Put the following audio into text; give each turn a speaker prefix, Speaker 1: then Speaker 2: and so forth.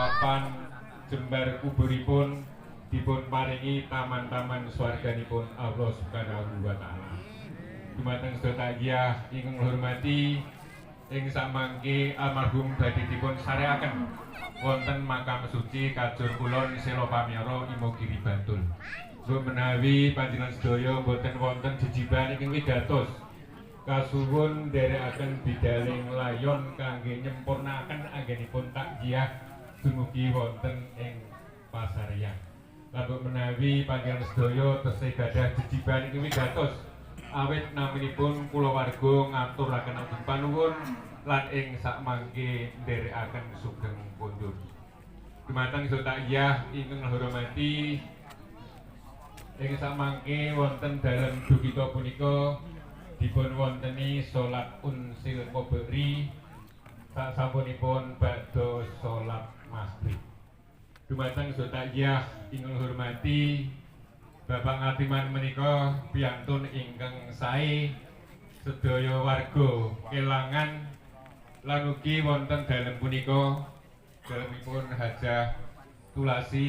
Speaker 1: Papan jembar kuburipun dipun paringi taman-taman swarganipun Allah Subhanahu wa taala. Dumateng sedaya takziah ingkang hormati, ing samangke almarhum badhe dipun sareaken wonten makam suci Kajur Kulon Selopamioro Imogiri Bantul. Mbok menawi panjenengan sedaya mboten wonten jejiban ingkang wigatos, kasuwun nderekaken bidaling layon kangge nyempurnaaken anggenipun takziah dumugi wonten ing pasareyan. Lan mbok menawi panjenengan sedaya tesih gadah jejiban ingkang wigatos, awit naminipun kulawarga ngaturaken ageng panuwun lan ing sakmangke nderekaken sugeng kondur. Dumateng sedaya takziah ingkang hormati, ing sakmangke wonten dalem dukita punika dipun wonteni salat unsil kobri sasampunipun badha salat maghrib. Dumateng sedaya takziah ingkang hormati, Bapak Ngatiman menika piyantun ingkang sae, sedaya warga kelangan lan ugi wonten dalem punika dalemipun Hajah Tulasi.